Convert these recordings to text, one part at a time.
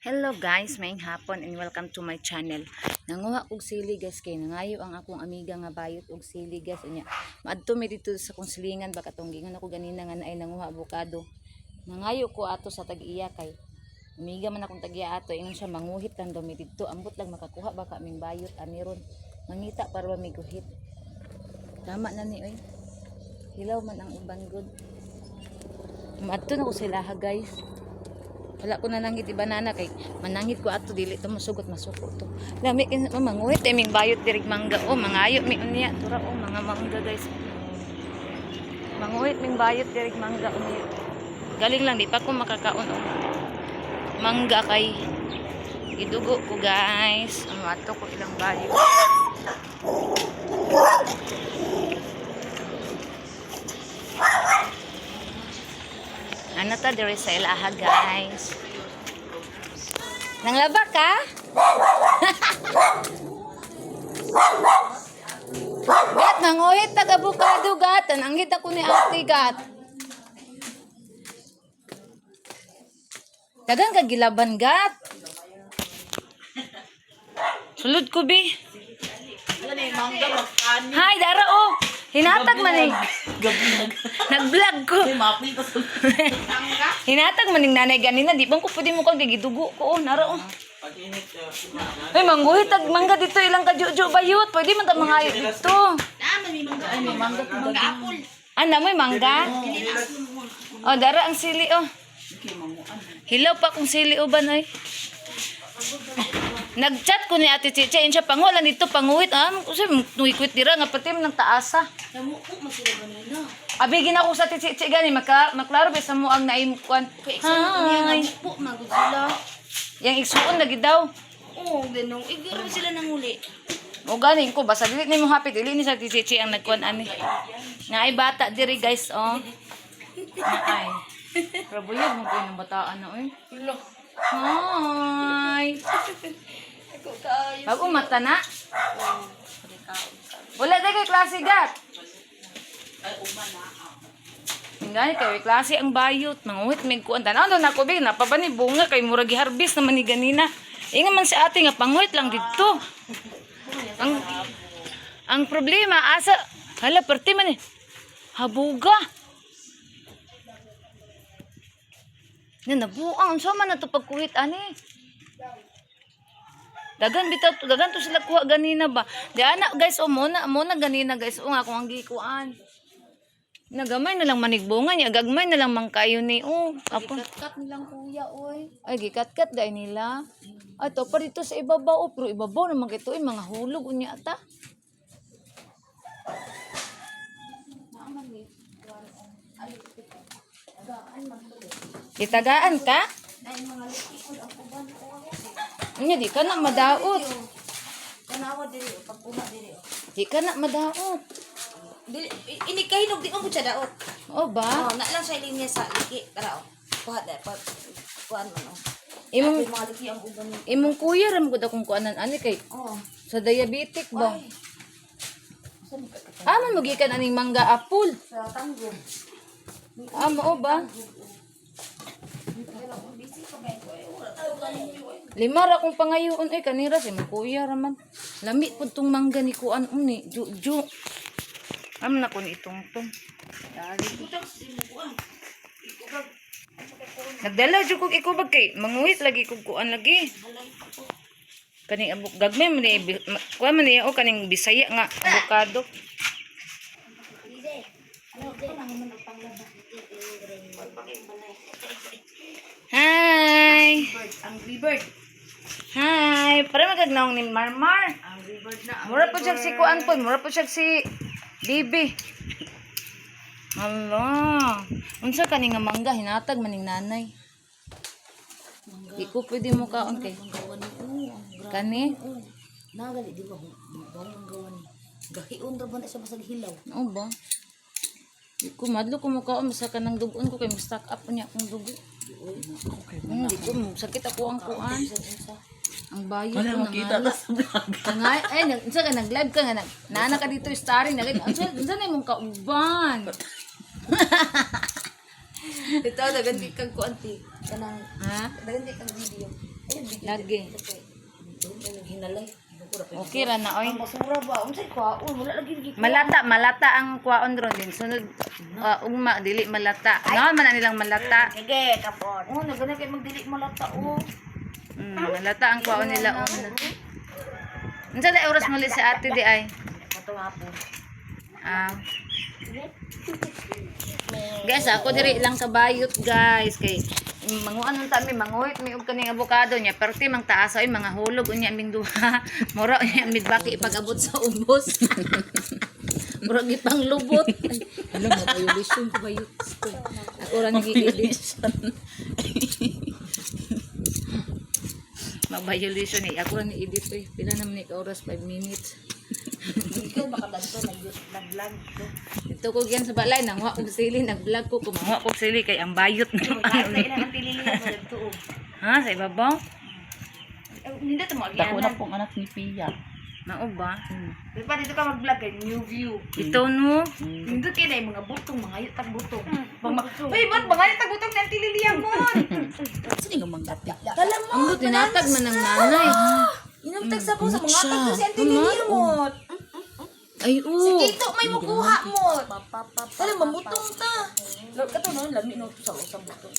Hello guys, maayong hapon and welcome to my channel. Nanguha og sili, guys, kay nangayo ang akong amiga nga bayot og sili, guys, unya. Maadto mi dito sa akong silingan ba, katong gingon ako ganina nga naay nanguha abukado. Nangayo ko ato sa tag-iya kay amiga man akong tag-iya ato, ingon siya manguhit lang daw mi didto, ambot lang makakuha ba ka aming bayot ani ron. Mangita para ba mi guhit. Tama na ni oy. Hilaw man ang uban gud. Maadto na ko sa ilaha, guys. Wala ko nanangit banana kay manangit ko ato, dili to masugot, masuko to. Lami kin manguhit eh ming bayot dirig mangga oh, mangayo mi unya tura oh, mga mangga, guys. Manguhit ming bayot dirig mangga unya. Galing lang di pa ko makakaon og mangga kay gidugo ko, guys. Ano ato ko ilang bayot. Ano ta diri sa ilaha, guys. Nanglaba ka? Gat, nanguhit tag abukado, gat. Nananghit ako ni ate, gat. Dagan ka gilaban, gat. Sulod ko, bi. Hi, dara oh. Hinatag man eh. Nag-vlog ko. Hinatag man ning nanay ganina, di bang ko pwede mo kang gigidugo ko oh, nara oh. Ay, mangguhit tag mangga dito ilang kajujo bayot. Pwede man ta mangayo dito. Ah, namoy mangga? Oh, dara ang sili oh. Hilaw pa kung sili uban ay. Nag-chat ko ni Ate Chicha, yun siya pangulan dito panguhit. Ah, kasi nuikwit dira nga pati man ng taasa. Namuko man sila ganina. Abigin ako sa Ate Chicha gani maklaro ba sa mo ang naim kuan. Kay iksuon ko niya Hi. namuko man gud sila. Yang igsuon lagi daw. Oo, ganong iguro sila nanguli. O ganin ko basta dili nimo happy, dili ni sa Ate Chichi ang nagkuan ani. Naay bata diri, guys, oh. Ay. Pero buyog mo ko ng bataan na oy. Ulo. Hi. Ako kayo. Bago mata na. Wala day kay klase, gat. Ingani kay klase ang bayot, manguhit mig kuan tan. Ano na ko bi napabani bunga kay murag giharbis naman ni ganina. Inga man si ate nga panguhit lang didto. Ang problema asa hala perti man eh. Habuga. Na nabuang unsa man na to pagkuhit ani? Dagan bitaw to, dagan to sila kuha ganina ba. Di ana guys, oh mo na ganina, guys, oh nga akong ang gikuan. Nagamay na lang manigbunga niya, gagmay na lang man kayo ni oh. Apo. Kat nilang kuya oy. Ay gikat-kat dai nila. Ay to pa dito sa ibabaw oh, pero ibabaw naman kay to eh, mga hulog unya ta. Gitagaan ka? Ay mga likod ang uban oy. Unya di ka na madaot. Tanawa diri oh, pagkuha diri oh. Di ka na madaot. Dili ini kay hinog di man gud siya daot. O ba? Oh, na lang siya linya sa liki. Tara oh. Kuha da pag kuan man oh. Imong Ay, mga liki ang uban. imong kuya ra man gud akong kuanan ani kay Oh. sa diabetic ba. Ay. Saan ka Ah, man mugikan aning mangga apple. sa tanggo? Ah, mao ba? Lima ra kong pangayoon ay kanira si imong kuya ra man. Lami pud tong mangga ni kuan ni ju. Am na ko ni itungtong. Nagdala jud kog ikubag kay manguhit lagi kog kuan lagi. Kaning abuk gagmay man ni kuan man ni o kaning Bisaya nga abukado. Hi. Angry Bird. Hi, para magagnaong ni Marmar. Angry Bird na. Mura po siya si kuan po, mura po siya si Bibi. Hala. Unsa kani nga mangga hinatag maning nanay? Di ko pwede mo kaon kay. Gawa ni oh, ang grabe. Kani? Oh. Nagali di ba bawang ang gawa ni. Gahion ra ba na siya basag hilaw. Oo ba? Di ko madlo ko mo kaon basta kanang dugon ko kay mo stock up niya akong dugo. Di ko mo sakit ako ang kuan. Ang bayo ko Wala makita nangala. ka sa vlog. Nangay, ay, nag, unsa ka nag-live ka nga nag, naana ka dito starring nag unsa na imong kauban? Ito dagan di kag kuan ti. Kanang Ha? dagan di kag video. Ay Lagi. Hinalay. Okay ra na oy. Ang basura ba? Unsay kwaon? Wala lagi lagi. Malata, malata ang kwaon ron din. Sunod ugma dili malata. No, man na nilang malata. Sige, kapon. Oh, nagana kay magdili malata oh. Malata ang kwaon nila una. Unsa day oras muli si ate di ay? Katong hapon. Ah. Guys, ako diri lang kabayot guys kay manguan unta mi manguhit mi og kaning avocado niya perti mang taas ay mga hulog unya aming duha. Mura unya migbaki pag-abot sa ubos. Mura gipang lubot. Alam mo violation ko bayot. Ako ra nagigilid. Mag-violation eh. Ako ra ni edit eh. Pila naman ni ka oras? 5 minutes. Ikaw baka danto nag-vlog ko. Ito ko giyan sa balay nangwa og sili nag-vlog ko kumuha og sili kay ang bayot na. Kahit na ilang ang tilili mo dito. Ha, sa ibabaw? Hindi to mo Dako na pong anak ni Pia. Mao ba? Di pa dito ka mag-vlog kay new view. Ito no. Nindot kay na yung mga butong, mga yutag butong. Uy, ba't mga yutag butong na ang tililiyan mo? Sino nga manggati? Ang buti natag man ang nanay. Inamtag sa po sa mga tag si Auntie Lilia mo. Ay, oo. Kito may mukuha mo. Tala mamutong ta. Lord kato no, lami no sa usang butong.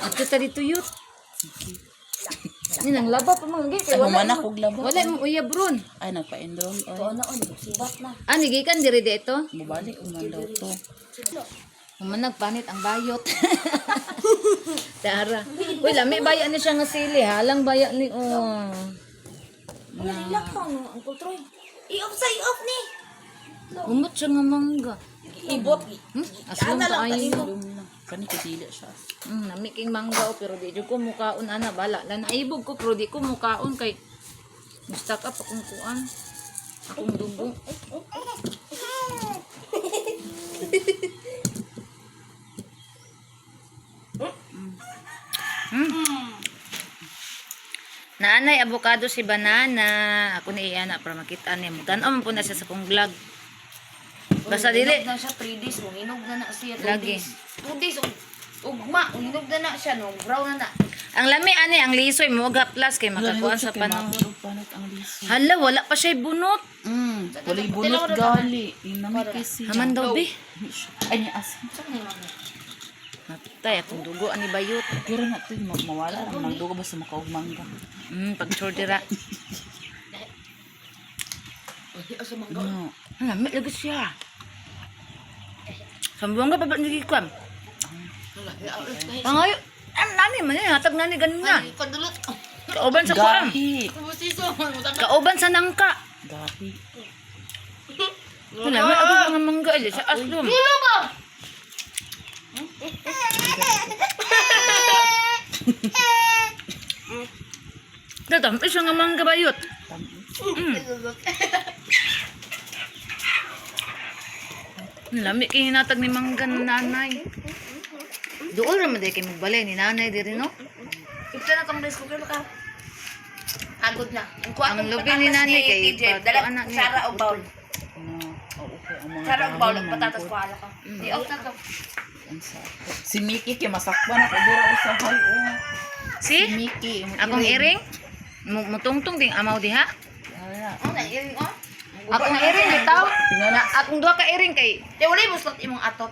Ato ta dito yut. Ni nang laba pa man kay Ano wala. man ako labo. Wala mo uyab ron. Ay, nagpa-enroll. Ito Ay, na on, sibat na. Ah, nigikan diri dito. mubalik man daw to. Human nagpanit ang bayot. Tara. Uy, lami baya ni siya nga sili. Halang baya ni oh. Wala nila ka no, Uncle Troy. I-off sa i-off ni. Umot siya nga mangga. Ibot. Aslong Ana lang, kaayo. Dum lang. Kani kidili siya. Nami king mangga oh, pero di jud ko mukaon ana bala. Lanaibog ko pero di ko mukaon kay stuck up akong kuan. Akong dugo. Naanay avocado si banana. Ako ni iana para makita niya. Mutan-aw man po na siya sa kong vlog. Basta dili. Na siya 3 days, mo hinog na na siya 2 Lagi. days. 2 days ug ugma, hinog na na siya no, brown na na. Ang lami ani ang lisoy mo plus kay makakuan sa panahon. Panot ang liso. Hala, wala pa siya bunot. Walay bunot gali. Inami kasi. Haman daw be. Ay, niya as. Matay akong dugo ani bayot. Pero na to, mawala ang nagdugo basta makaog mangga. Pag dira. No. Hala, may lagi siya. Sambuanga pa ba nagikuan? Pangayo, ang nani man yun, hatag nani ganun na. Kadulot. Kauban sa kuan. Gahi. Kauban sa nangka. Gahi. Wala, may ako mga mangga eh, sa aslom. Datam, isa nga mangga bayot. Lami kay hinatag ni mangga ng nanay. Dool ra man day kay magbalay ni nanay diri no. Ito na tong rice cooker maka. Agod na. Ang kuha Ang lubi ni nanay kay TJ, dala anak niya. Sara o bowl. No. Oo, okay. Ang mga Sara o bowl dahon, ang patatas manggod. ko ala ka. I-off na to. Ang sakit. Si Mickey kay masakpan ako dira usahay oh. Si? Si Mickey imong Akong iring? Mutungtong ding amaw diha. Wala. Oh, na iring oh. Akong iring bitaw. Na akong duha ka iring kay Di wala mo slot imong atot.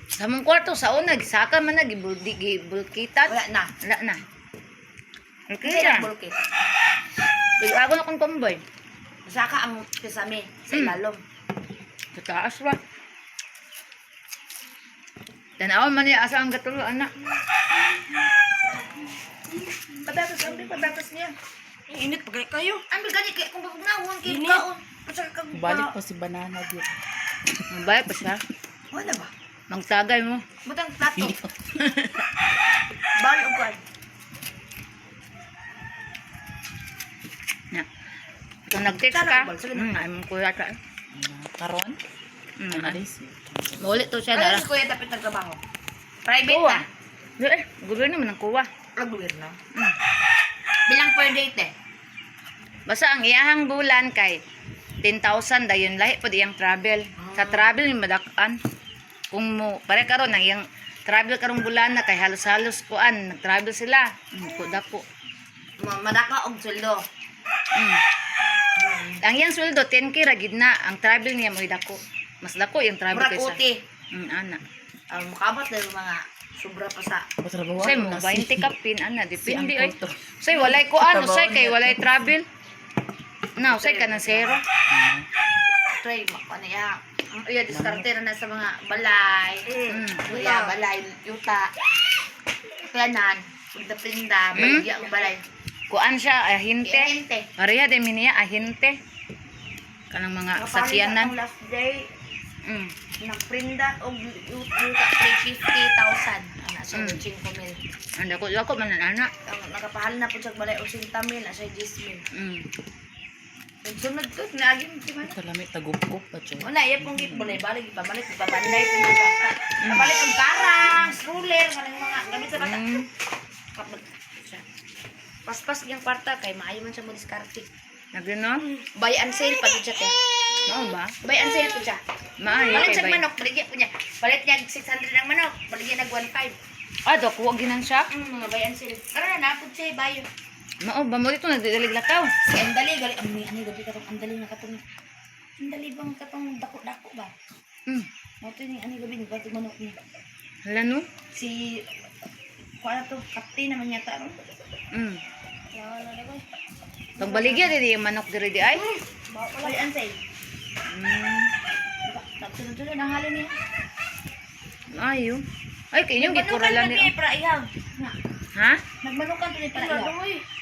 sa mong kwarto sa una gisaka man na gibuldi gibulkitan. Wala na. Wala na. Okay Hindi ra. na bulkit. Ako na kong tambay. Saka ang sesame sa ilalom. Sa taas ra. Tanaw man niya asa ang gatulo anak. Patatas, ambi patatas niya. Init pa kayo. Ambi gani kay kung pagnawon kay kaon. Basta kag Balik pa si banana di. Mabay pa siya. Wala ba? Magtagay mo. Butang plato. Bawal og kuan. Na. Kung nag-text ka, ay mong kuya ka. Karon? Mm, Alis. Maulit to siya Ano dara. si kuya dapat nagtrabaho? Private Kuwa. na. Di eh, gobyerno man ang kuwa. Ang gobyerno. Bilang per date eh. Basta ang iyahang bulan kay 10,000 dayon lahi pod iyang travel. Sa travel yung madakan. Kung mo pare karon ang iyang Travel karong bulan na kay halos-halos kuan, nag-travel sila. Dako dako. Madaka og sweldo. Ang iyang sweldo 10K ra gid na, ang travel niya mo'y dako. Mas dako yung travel Murag kaysa. uti. Ana. Ang makabat na yung mga sobra pa sa Patrabaho Say mo na 20 kapin ana, depende si ay. Uncle to. Say walay kuan, Trabaho usay kay niya. walay travel. Na, usay ka ng zero. try makuha na iya. Ang iya diskarte na na sa mga balay. Iya balay yuta. Kanan, pagdapinda, baligya ang balay. Kuan siya ahinte. Ahinte. Pareha din mi niya ahinte. Kanang mga sakyanan. Ang last day, nagprinda og yuta 350,000. Ana siya 5 mil. Ang dako dako man na ana. Ang nakapahal na po siya balay 80 mil, na siya 10 mil. Nagsunod to, naagin si man. Kalami tagupkop pa chud. Wala, iya pong git balay balik ipabalit ipabanday po yung bata. Papalit ang karang, ruler, kanang mga gamit sa bata. Kapag siya. Paspas niyang kwarta kay maayo man siya mo diskarte. Nagino? Buy and sale pag siya te. Mao ba? Buy and sale po siya. Maayo Palit kay siya bay. manok, baligya po niya. Palit niya 600 ang manok, baligya nag 1.5. Ah, dako wag ginan siya. Mga buy and sale. Karon na napod siya bayo. Mao ba mo dito nagdidalig lakaw. Si Andali gali ang ni ani gabi katong Andali na katong Andali bang katong dako-dako ba? Mo to ni ani gabi ni batong manok niya. Hala no. Si kuha na to, kapte naman yata ron. Wala na ko. Pagbaligya dili yung manok diri di ay. Buy and sale. Nagsunod-sunod ang halin niya. Ayo. Ay kay inyong gikuralan ni. ni. Para ihag. Na. Ha? Nagmanukan to ni para ihag.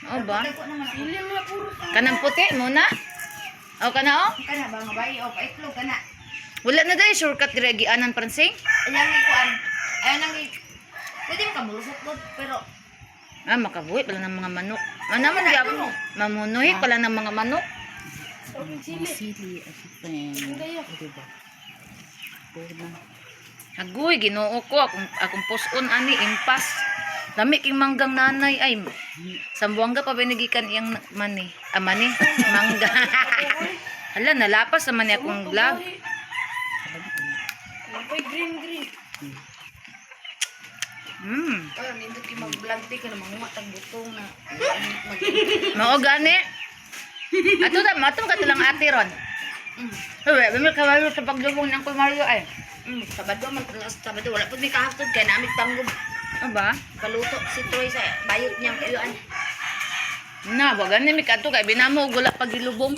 Mao ba? Dagko naman ako. Kanang puti muna. O kana o? Kana ba nga bay o paitlog kana. Wala na dai shortcut diri gianan pransing. Ayaw nga kuan. Ayaw nang pwede mo ka mulusot ko pero Ah, makabuhi pala ng mga manok. Ano man gyapon? Mamunuhi pala ng mga manok. Mga sili at friend. Diba? Pwede na. Agoy, Ginoo ko akong akong puson ani impas. Lami king manggang nanay ay. Sambuanga pa binigikan iyang mani. Ah, mani, mangga. Hala, nalapas naman niya akong vlog. green green. Ay, nindot kay mag-vlog di ka na manguha tag butong na. Mao gani. Ato ta, mato ka lang ate ron. Uy, bami kawayo sa paglubong ng Uncle Mario ay. Sabado man sa Sabado wala pud mi kahaftod kay namit tanggol. Ano ba? Paluto si Troy sa bayot niyang kayuan. Na, wag gani mi kadto kay binamo og wala pagilubong.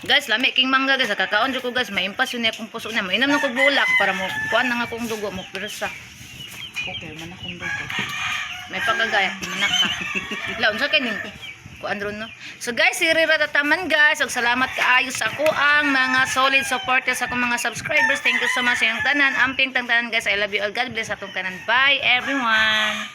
Guys, lami king mangga guys, kakaon jud ko guys, maimpas yun akong puso na. Mainam na kog bulak para mo kuan na nga akong dugo mo persa. Okay, man akong dugo. May pagkagaya manak ka. La unsa kay ning kuan ron no. So guys, si Rira tataman guys. Ug salamat kaayo sa ako ang mga solid supporters sa akong mga subscribers. Thank you so much sa inyong tanan. Amping tang tanan guys. I love you all. God bless atong tanan. Bye everyone.